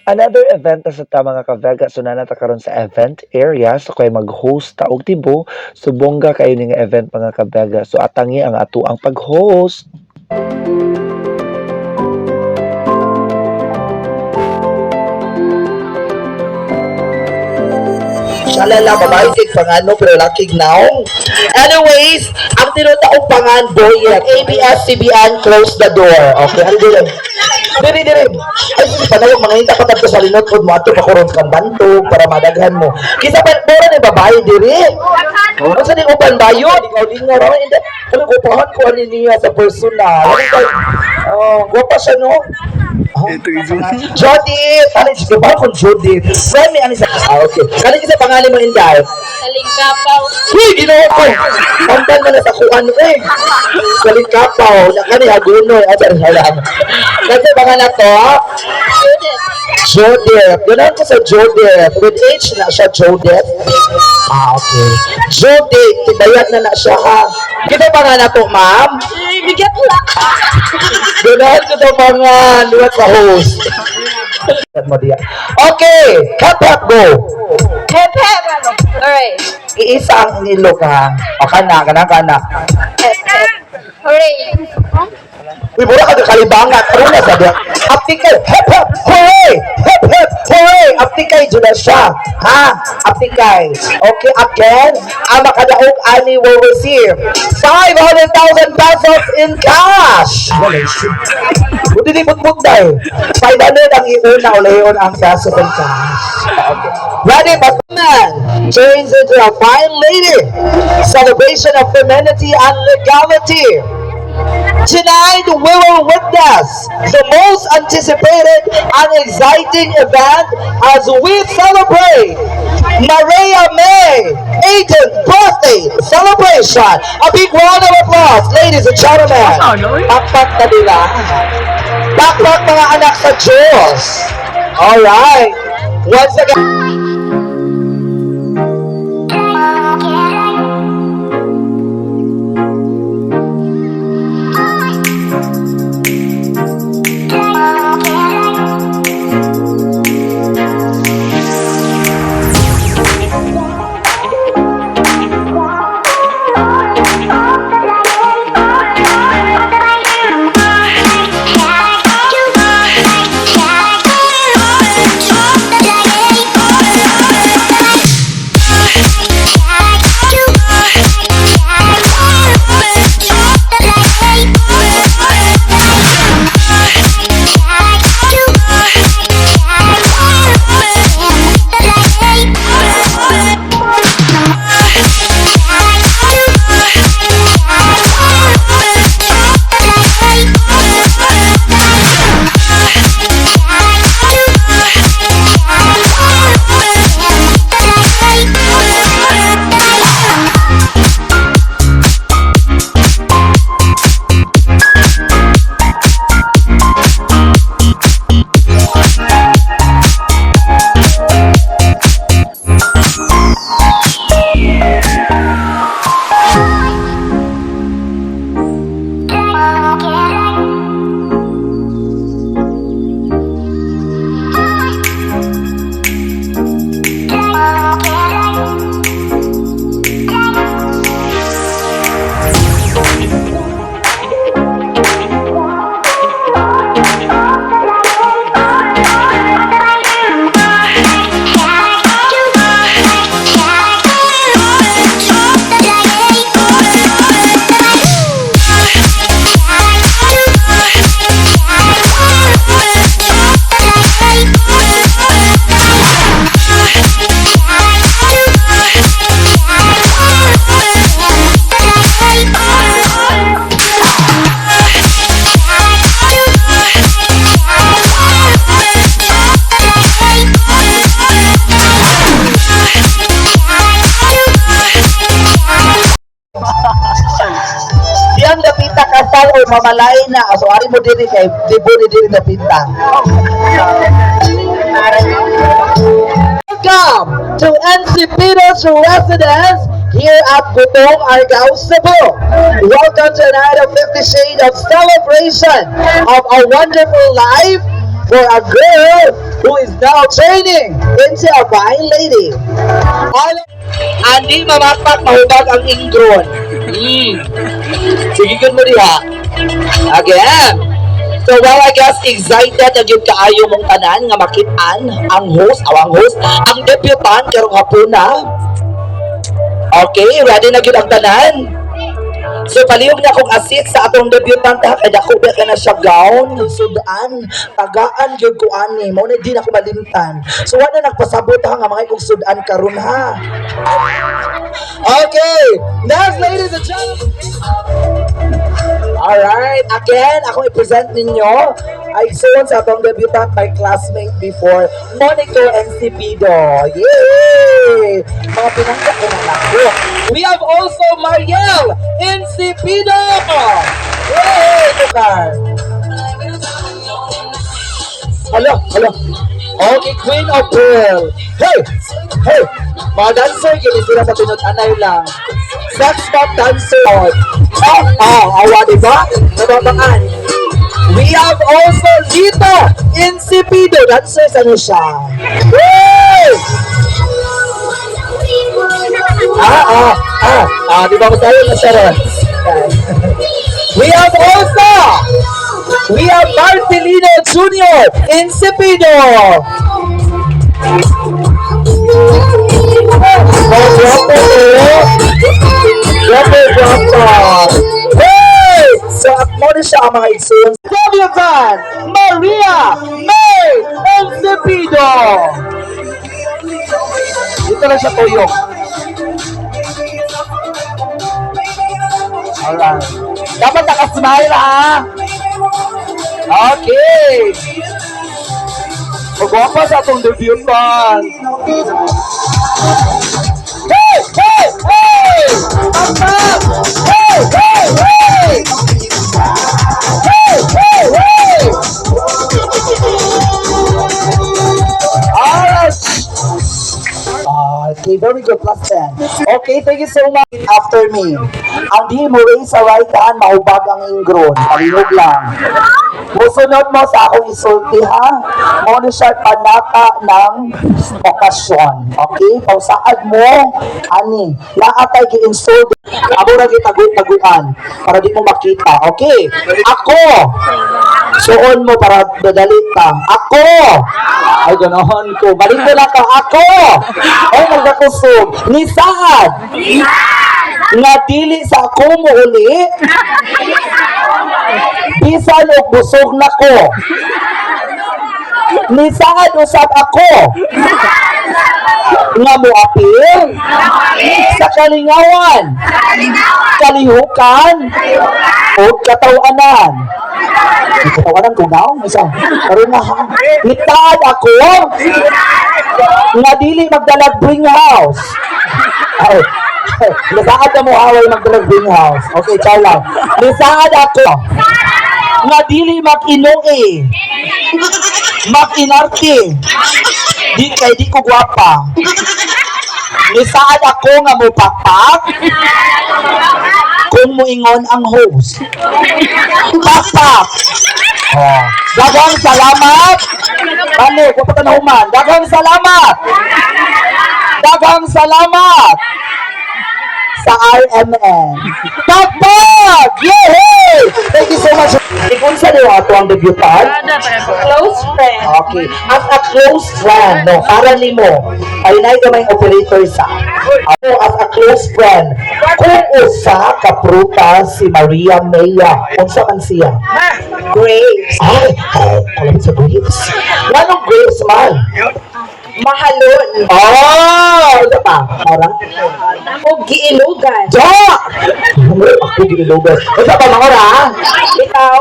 Another event na sa ta, mga ka-Vega. So naa na ta karon sa event area. So kay mag-host ta og tibo. So bongga kayo ni nga event, mga ka-Vega. So atangi ang ato ang pag-host. Shalala, babae kay pangano pero laki naong. Anyways, ang tinutaong pangan, Boyet, ABS-CBN, close the door. Okay, ano dire? Dire, dire. Ay, sus, panayong mga hinta ka sa linot mo ato pa kuron kang bantog para madaghan mo. Kisa pa, bora ni babae dire. Ano sa ning uban bayo? Ikaw lingaw ra hindi. Ano ko pahan ko ani niya sa personal. Ano kay? Oh, gwapa siya, no? Oh, Judith! Ano siya ba kung Judith? Friend mi ani sa. Ah, okay. Kani sa pangalan mo, Inday? Talingkapaw. Uy, ginoo ko. Pampan man na sa kuan eh. Salingkapaw, na kani hagunoy at alam. Kasi mga na to, Judith. Judith. Ganahan ko sa Judith. With H na siya, Judith. Ah, okay. Judith, tibayad na na siya ha. Kita pa nga na to, ma'am? Bigyan ko lang. Ganahan ko sa mga luwat sa host. Mo diya. Okay, hep hep go. Hep hep. Hooray. Iisa ang ilok ha. O kana, kana, kana. Hep hep. Hooray. Uy, mura ka kalibangat. Ano na sabi? Aptikay, hep hep, hooray! Hep hep, hooray! Aptikay, dyan na siya. Ha? Aptikay. Okay, again, ang makadaog ani will receive 500,000 pesos in cash. Wala siya. Buti di putput dahil. 500 ang iuna o layon ang pesos in cash. Okay. Ready, but man turns into a fine lady. Celebration of femininity and legality. Tonight, we will witness the most anticipated and exciting event as we celebrate Maria May 18th birthday celebration. A big round of applause, ladies and gentlemen. Pakpak na nila. Pakpak, mga anak sa Diyos. All right. Once again. Diyang dapita kasal o mamalay na. So, ari mo diri kay di ni diri dapita. Welcome to NC Pito's residence here at Gutong, Argao, Cebu. Welcome to a night of 50 Shades of celebration of a wonderful life. For a girl who is now training into a fine lady. Andi mamakpak mahubag ang ingron. Sige, good mo diha. Again. So well, I guess excited na gyud kaayo mong tanan nga makit-an ang host, aw ang host, ang debutant karong hapuna. Okay, ready na gyud ang tanan? So palihog na akong assist sa atong debutant ha, kay dako ba ka na siya gown, sudan, tagaan gyud ko ani, mao na di na ko malimtan. So wa na nagpasabot ha nga mga kong sudan karon ha. Okay, next, ladies and gentlemen. Alright, again, ako i-present ninyo ay soon sa atong debutant, my classmate before, Monico Encipido. Yay! Mga pinangga ko na lang ko. We have also Mariel Encipido! Yay! Tukar! Hala, hala. Okay, Queen of Pearl. Hey! Hey! Mga dancer, kini sila sa tinud-anay lang. Sex pop dancer. Oh, oh, awa, di ba? Nababangan. We have also Lito Insipido. Dancer sa ano siya. Hey! Ah, ah, ah. Ah, di ba tayo na siya ron? We have also, we have Marcelino Jr. Insipido. Oh, guwapo, oh. Guwapo, guwapo. Hey! So, at mo na siya ang mga igsoon. Debutant, Maria May Insipido. Dito lang siya tuyok. Alright. Dapat nakasmile ha. Okay. Magwapa sa atong debutant. Hey! Hey! Hey! Up, up! Hey! Hey! Hey! Hey! Hey! Hey! Alright. Okay, very good. Plus 10. Okay, thank you so much. After me. Ang di mo raise sa right hand, mahubag ang ingron. Palihog lang. Musunod mo sa akong isulti, ha? Mo ni siya panata ng okasyon. Okay? Pausaad mo, ani, laatay gi-install. Amo ra gitagu-taguan para di mo makita. Okay? Ako! Suon mo para madali ka. Ako! Ay, ganoon ko. Balik ko lang ka. Ako! Ay, magkakusog. Ni saad! Nga dili sa ako mo uli. Bisan og busog na ko. Ni saad usab ako. Nga mo apil sa kalingawan, kalihukan, o katawanan. May katawanan ko na, isa. Karon na ha. Nitaad ako nga dili magdalag bring house. Ay, nisaad na mo away magdalag bring house. Okay, char lang. Nisaad ako nga dili mag-inuwi, mag-inarte, di kay di ko gwapa. Nisaad ako nga mupakpak kung muingon ang host. Pakpak! Oh. Daghang salamat! Balik, wala pa na human. Daghang salamat! Daghang salamat! Sa RMN. Pakpak! Yay! Thank you so much. Ikunsa niyo ato ang debutant? Close friend. Okay. As a close friend, no, para nimo, ay nay gamay operator sa. Ako as a close friend, kung usa ka prutas si Maria Maya, unsa man siya? Grapes. Ay, ay, kalapit sa grapes. Nganong grapes man? Mahalon. Oh, ano pa? Mara? O giilugan. Ja! Ako ginilugan. Unsa pa mga ora? Ikaw,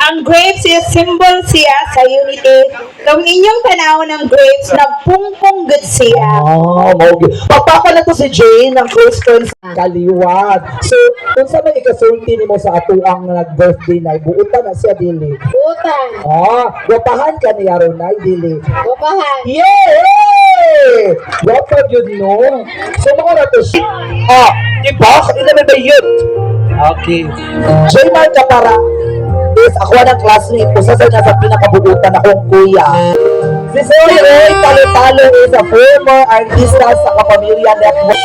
ang grapes is symbol siya sa unity. Kung inyong tanaw ng grapes, nagpungpong gud siya. Oh, mao gyud. Pagpapa na to si Jane ng close friends kaliwat. So, unsa may ikasulti nimo sa atuang nag-birthday na buutan na siya dili? Butan. Ah, gwapahan ka niya ron ay dili. Gupahan. Yay! Gwapa gyud no. So mao ra to siya. Ah, di ba? Ina may bayot. Okay. Jay Mark ka para. Is ako ng classmate, usa sa niya sa pinakabuutan akong kuya. Si Sir Roy Talo-Talo is a former artista sa Kapamilya Network.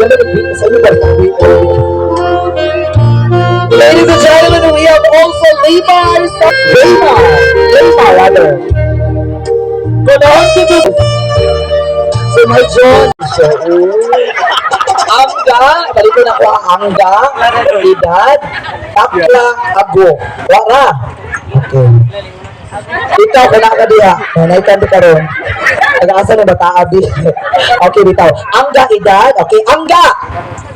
Ganda ng sa iyo ba? Ladies and gentlemen, we have also Leymar. Leymar. Leymar, rather. Kunahan ko. Si my John. So, Angga, balik ko na ko ang Angga, edad, takla, ago. Wara. Okay. Ikaw, kana ka diha. Nanay ka di karon. Nag-asa na bata abi? Okay, bitaw. Angga, edad. Okay, Angga.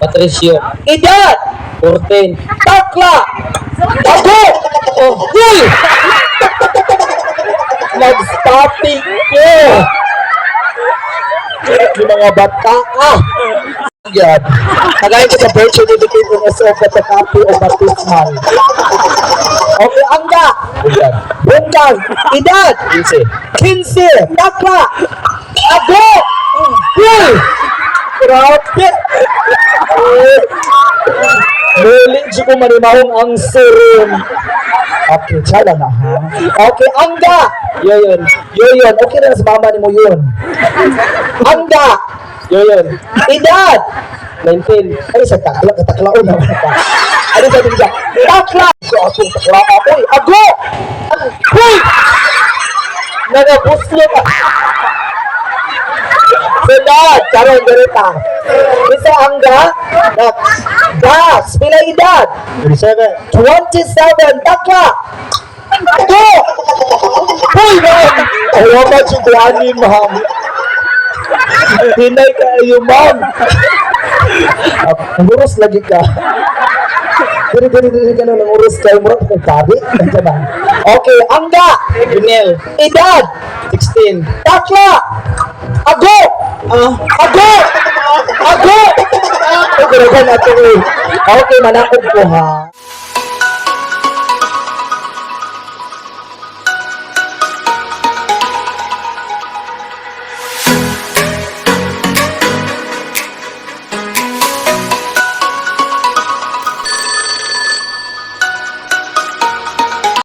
Patricio. Edad. 14. Takla. Ago. Oh, uy! Nag-stopping ko. Yung mga bata, ah! Yan. Kagaya ko sa birth certificate ng SO photocopy o baptismal. Okay, Angga. Bungkag. Edad. 15. 15. Takla. Ago. Uy! Grabe. Uy. Muli, di ko marimahong ang serum. Okay, tsala na ha. Okay, Angga. Yoyon. Yoyon, okay na sa mama ni mo yun. Angga. Yoyon. Edad. 19. Ano sa takla? Kataklaon naman ka. Ano sa tingin? Takla! So, ako, takla ako. Uy, ago! Uy! Nagabuslo ka. Sunod! Karon, ganito. Isa Angga. Next. Gas. Pila edad? 27. 27. Takla! Ago! Uy, ma'am! Awa ba si Guani, ma'am? Hinay kayo, ma'am. Nanguros lagi ka. Diri, diri, diri ka na, nanguros kayo. Murag kung tabi. Nandiyan ba? Okay, Angga! Junel. Edad! 16. Takla! Ago! Ah. Ago! Ago! Okay, okay, okay. Okay, manakog ko ha.